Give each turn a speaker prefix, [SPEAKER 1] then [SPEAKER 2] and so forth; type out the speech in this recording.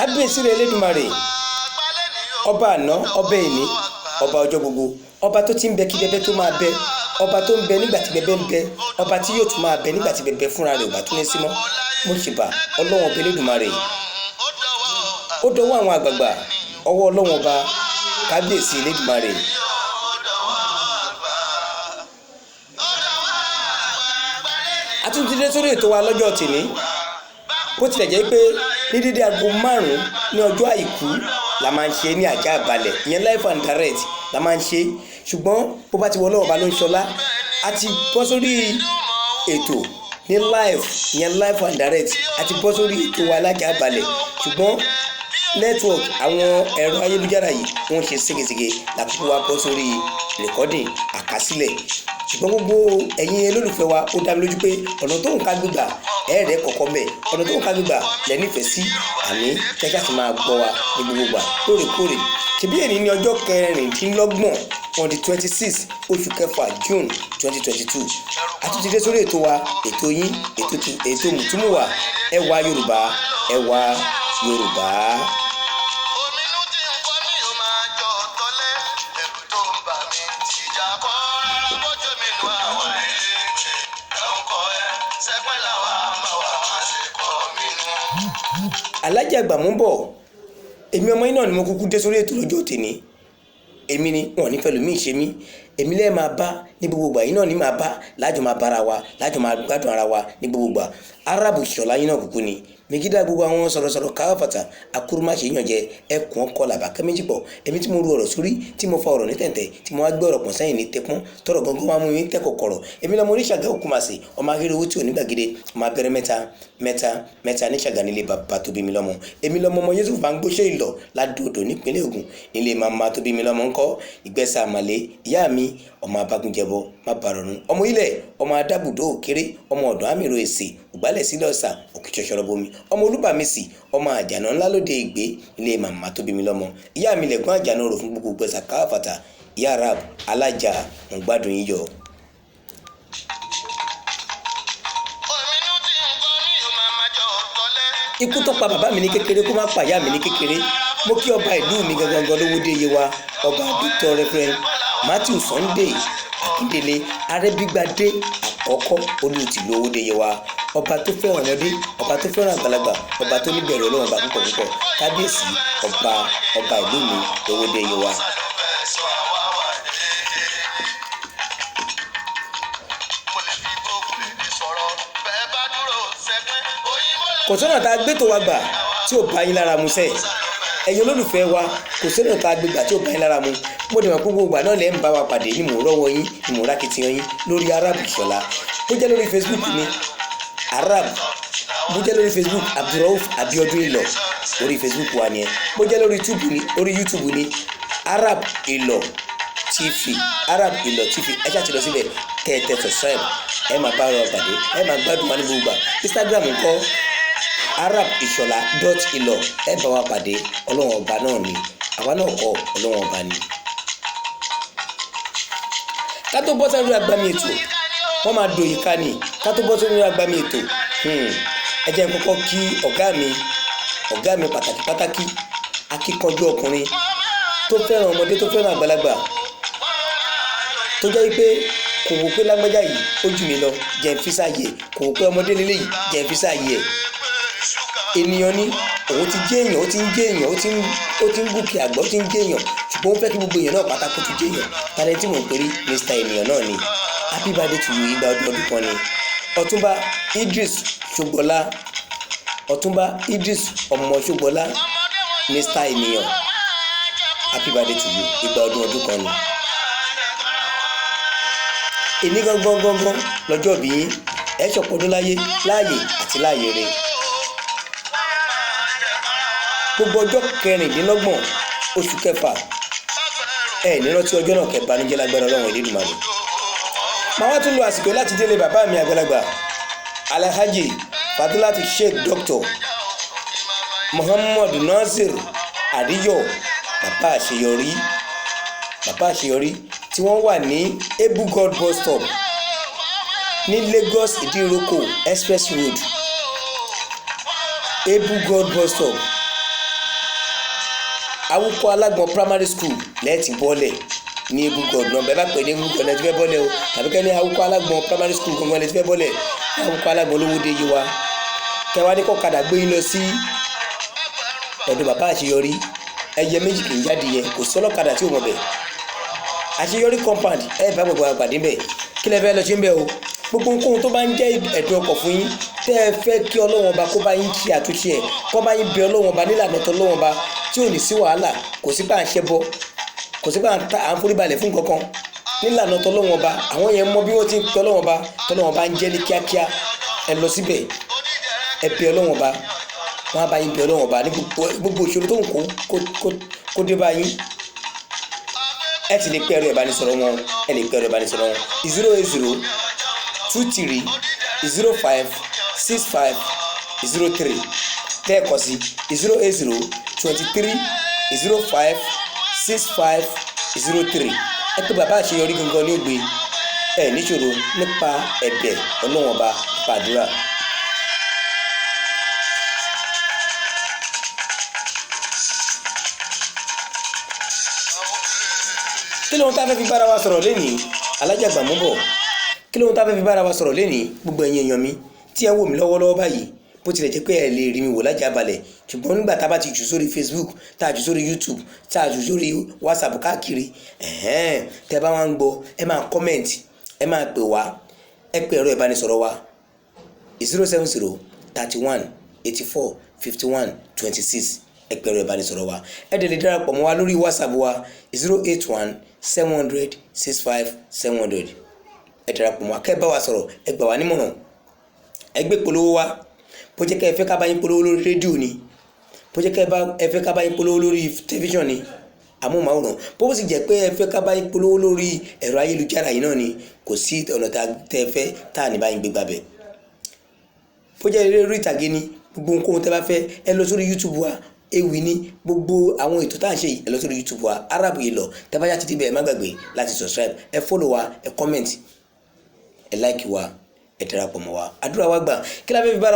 [SPEAKER 1] Kábíyèsí rẹ̀ Elédùmarè, ọba àná, ọba èní, ọba ọjọ́ gbogbo, ọba tó ti ń bẹ kí bẹbẹ tó máa bẹ, ọba tó ń bẹ nígbà tí bẹbẹ ń bẹ, ọba tí yóò tún máa bẹ nígbà tí bẹbẹ fúnra rẹ̀ ò bá tún ní sí mọ́. Mo ṣèbà Ọlọ́run ọba Elédùmarè. Ó dọwọ́ àwọn àgbààgbà, ọwọ́ Ọlọ́run ọba, kábíyèsí Elédùmarè. A tún ti dé sórí ètò wa lọ́jọ́ tèmi. Bó tilẹ̀ jẹ́ pé ní dédé aago 5 ní ọjọ́ àìkú la máa ń ṣe ní àjà àbálẹ̀, ìyẹn live and direct la máa ń ṣe, ṣùgbọ́n bó bá ti wọ Ọlọ́run ọba ló ń ṣọlá. A ti bọ́ sórí ètò ní live, ìyẹn live and direct, a ti bọ́ sórí ètò wa lájà àbálẹ̀, ṣùgbọ́n network àwọn ẹ̀rọ ayélujára yìí wọ́n ṣe ségesège làkúkú wa bọ́ sórí recording àkásílẹ̀. Ṣùgbọ́n gbogbo ẹ̀yin olólùfẹ́ wa, ó dá mi lójú pé ọ̀nà tó ń ká gbígbà ẹ̀ẹ́rẹ́ kọ̀ọ̀kan bẹ̀, ọ̀nà tó ń ká gbígbà lẹ nífẹ̀ẹ́ sí, àní kẹ́kẹ́ àti máa gbọ́ wa ní gbogbo gbà lóòrèkóòrè. Ṣebí èní ní ọjọ́ 26 on the 26 oṣù kẹfà June 2022. A tún ti dé sórí ètò wa, ètò yín, ètò mùtúmùwà, ẹwà Yorùbá, ẹwà Yorùbá. Alájà àgbà mú bọ̀, èmi ọmọ yín náà ni mo kúkú dé sórí ètò lọ́jọ́ tèmi. Èmi ni wọn ò ní fẹ́ lómi ṣe mí, èmi lẹ́ẹ̀ máa bá ní gbogbo ìgbà yín náà ni máa bá, lájọ máa bára wa, lájọ máa gbádùn ara wa ní gbogbo ìgbà. Arabu ṣọlá yín náà kúkú ni megida gbogbo àwọn sọ̀rọ̀sọ̀rọ̀ káfàtà akúrúmáṣe yànjẹ ẹkùn ọkọ làbàkẹ́ méjì pọ̀. Èmi tí mo ru ọ̀rọ̀ sórí, tí mo fa ọ̀rọ̀ ní tẹ̀ǹtẹ̀, tí mo wá gbé ọ̀rọ̀ pọ̀n sẹ́yìn ní tẹpọ́n, tọ̀rọ̀ gangan wá mú mi tẹ́kọ̀ kọ̀rọ̀. Èmi lọmọ oníṣàgá òkúmasè, ọmọ akérè owó tí ò ní gbàgede, ọmọ abẹ́rẹ́ mẹ́ta mẹ́ta mẹ́ta níṣàgá nílé bàbá tó bí mi lọ́mọ. Èmi lọmọ ọmọ Yusuf bá ń gbóṣe ìlọ ládòdò nípínlẹ̀ Ògùn nílé màmá tó bí mi lọ́mọ ńkọ́ ìgbẹ́sà àmàlẹ́ ìyá mi, ọmọ abágúnjẹbọ má bàrọ̀rùn, ọmọ ilẹ̀, ọmọ adábùdó òkèrè, ọmọ ọ̀dọ́ àmìrò èsè ògbálẹ̀ sílẹ̀ ọ̀sà òkè ṣọṣọrọ bomi, ọmọ olúbàmísì, ọmọ àjànà ńlá lóde ìgbé ilé màmá tó bí mi lọ́mọ. Ìyá mi lẹ̀gbọ́n àjànà rò fún gbogbo gbẹ̀sà káfàtà. Ìyá Arab alájà ń gbádùn yíyọ. Ikú tó pa bàbá mi ní kékeré kó má pa ìyá mi ní kékeré. Mo kí ọba ìlú mi gangan lówó dé iye wa, ọba Dr. Reverend Matthew Sunday Akindele Arẹ́bígbadé àkọ́kọ́ olùtìlú Owódé Yewa, ọba tó fẹ́ràn ọmọdé, ọba tó fẹ́ràn àgbàlagbà, ọba tó níbẹ̀rù Ọlọ́run ọba púpọ̀ púpọ̀. Kábíyèsí ọba, ọba ìlú mi Owódé Yewa. Kò sọ́nà tá a gbé tó wa gbà tí ò bá yín lára mu sẹ́ẹ̀. Ẹ̀yin olólùfẹ́ wa, kò sọ́nà tá a gbé gbà tí ò bá yín lára mu. Mo dẹ̀ mọ̀ pé gbogbo ìgbà náà lẹ́ ń bá wa pàdé ní mò ń rọ́wọ́ yín, ní mò ń rákìtìyàn yín lórí Arab Ìṣọ̀lá. Bó jẹ́ lórí Facebook ni Arab, bó jẹ́ lórí Facebook Abdulrauf Abiodun Ìlọ̀ orí Facebook wa nìyẹn. Bó jẹ́ lórí YouTube ni, orí YouTube ni Arab Ìlọ̀ TV, Arab Ìlọ̀ TV. Ẹ ṣáà ti lọ síbẹ̀ kẹ́ ẹ tẹ subscribe, ẹ máa bá wa pàdé, ẹ máa gbádùn wa ní gbogbo ìgbà. Instagram ńkọ́ Arab Ìṣọ̀lá dot Ìlọ̀, ẹ bá wa pàdé. Ọlọ́run ọba náà ni, àwa náà kọ́, Ọlọ́run ọba ni. Ká tó bọ́ sórí agbami ètò, wọ́n máa dòyìí ká ní. Ká tó bọ́ sórí agbami ètò, ẹ jẹ́ n kọ́kọ́ kí ọ̀gá mi pàtàkì pàtàkì, akíkanjú ọkùnrin tó fẹ́ràn ọmọdé, tó fẹ́ràn àgbàlagbà, tó jẹ́ wípé kò wò pé lágbájá yìí ó jù mí lọ jẹ́ n fi sáàyè, kò wò pé ọmọdé lélẹ́yìí jẹ́ n fi sáàyè ẹ̀. Ènìyàn ni òun ti jẹ́ èèyàn, ó ti ń jẹ́ èèyàn, ó ti ń gòkè àgbà, ó ti ń jẹ́ èèyàn, ṣùgbọ́n ó fẹ́ kí gbogbo èèyàn náà pátákó tún jẹ́ èèyàn. Tálẹ́ tí mò ń perí Mr. Ènìyàn náà ni. Happy birthday to you, igba ọdún ọdún kan ni. Ọ̀túnba Idris Ṣógbọlá, Ọ̀túnba Idris ọmọ Ṣógbọlá, Mr. Ènìyàn, happy birthday to you, igba ọdún ọdún kan ni. Èní gangan gangan lọ́jọ́ bí yín, ẹ ṣọ̀pọ̀ ọdún láyé, láàyè àti láàyè rẹ̀. Gbogbo ọjọ́ 26 oṣù kẹfà, ẹ ní rántí ọjọ́ náà kẹ́ banújẹ́ lágbára Ọlọ́run Elédùmarè. Màá wá tún lo àsìkò láti délé bàbá mi àgbàlagbà Alhaji Fadilati Sheikh Dr. Muhammad Nasir Àríyọ̀, bàbá àṣeyọrí, bàbá àṣeyọrí tí wọ́n wà ní Ebugod bus stop ní Lagos Ìdíròkò Express Road, Ebugod bus stop. Awúkọ́ Alágbọ̀n Primary School lẹ́ẹ̀tì bọ́ọ̀lẹ̀ ní Google náà. Bẹ́ẹ̀ bá pè ní Google lẹ́ẹ̀tì fẹ́ bọ́ọ̀lẹ̀ o, tàbí kẹ́ ní Awúkọ́ Alágbọ̀n Primary School gangan lẹ́ẹ̀tì fẹ́ bọ́ọ̀lẹ̀, Awúkọ́ Alágbọ̀n Olówódé Yewa. Kẹwàá ní kọ́kadà gbé yín lọ sí ọ̀dọ̀ Bàbá Àṣeyọrí. Ẹyẹ méjì kì í jáde yẹn, kò sọ́lọ́kadà tí ò mọ̀ bẹ̀. Àṣeyọrí compound, ẹ bá gbogbo àgbàdì ń bẹ̀. Kí lẹ fẹ́ lọ ṣe ń bẹ̀ o? Gbogbo ohunkóhun tó bá ń jẹ́ ẹ̀dùn ọkọ̀ fún yín, tẹ́ ẹ fẹ́ kí Ọlọ́wọ́n Ọba kó bá yín ṣe àtúnṣe ẹ̀, kó bá yín bẹ Ọlọ́wọ́n Ọba nílànà tó Ọlọ́wọ́n Ọba, tí ò ní sí wàhálà, kò sí pé à ń ṣẹbọ, kò sí pé à ń forí balẹ̀ fún kankan, nílànà tó Ọlọ́wọ́n Ọba. Àwọn yẹn mọ bí wọ́n ti ń pe Ọlọ́wọ́n Ọba, tọ́lọ́wọ́n Ọba ń jẹ́ ní kíákíá. Ẹ lọ síbẹ̀, ẹ bẹ Ọlọ́wọ́n Ọba, wọ́n á bá yín bẹ Ọlọ́wọ́n Ọba ní gbogbo ìṣòro tó ń kó dé bá yín. Ẹ ti lè pẹ́ ẹ̀rọ ìbánisọ̀rọ̀ wọn, ẹ lè pẹ́ ẹ̀rọ ìbánisọ̀rọ̀ wọn 08023056503. Tẹ́ẹ̀kọ́ sí 08023056503. Ẹ pé Bàbá Àṣeyọrí gangan ní ògbé ẹ níṣòro nípa ẹ̀bẹ̀ Ọlọ́wọ́n Ọba, nípa àdúrà. Kí lóhun tá a fẹ́ fi bára wa sọ̀rọ̀ lénìí, Alájà Gbàmúbọ̀? Kí lóhun tá a fẹ́ fi bára wa sọ̀rọ̀ lénìí? Gbogbo ẹ̀yin èèyàn mi tí ẹ ń wò mí lọ́wọ́lọ́wọ́ báyìí, bó tilẹ̀ jẹ́ pé ẹ lè rí mi wò lájà balẹ̀, ṣùgbọ́n nígbà tá a bá ti jù sórí Facebook, tá a jù sórí YouTube, tá a jù sórí WhatsApp káàkiri, ẹ̀hẹ́n, tẹ́ bá wá ń gbọ́, ẹ máa comment, ẹ máa pè wá, ẹ pè ẹ̀rọ ìbánisọ̀rọ̀ wa 07031845126. Ẹ pè ẹ̀rọ ìbánisọ̀rọ̀ wa. Ẹ dẹ̀ lè darapọ̀ mọ́ wa lórí WhatsApp wa 08170065700. Ẹ darapọ̀ mọ́ wa, kẹ́ ẹ bá wa sọ̀rọ̀, ẹ gbà wá nímọ̀ràn, ẹ gbé polówó wa. Bó jẹ́ kẹ́ ẹ fẹ́ ká bá yín polówó lórí rédíò ni, bó jẹ́ kẹ́ ẹ fẹ́ ká bá yín polówó lórí tẹlifíṣàn ni, amóhùnmáwòrán, bó sì jẹ́ pé ẹ fẹ́ ká bá yín polówó lórí ẹ̀rọ ayélujára yìí náà ni, kò sí ọ̀nà tẹ́ ẹ fẹ́ tá à ní bá yín gbégbá bẹ̀. Bó jẹ́ eré orí ìtàgé ni, gbogbo ohunkóhun tẹ́ bá fẹ́, ẹ lọ sórí YouTube wa. Ewì ni gbogbo àwọn ètò tá à ń ṣe yìí, ẹ lọ sórí YouTube wa, Arab Ìlọ. Tẹ́ bá yá títí bẹ́ẹ̀, ẹ má gbàgbé láti subscribe, ẹ follow wa, ẹ comment, ẹ like wa, ẹ darapọ̀ mọ́ wa. Àdúrà wa gbà. Kí la fẹ́ fi bára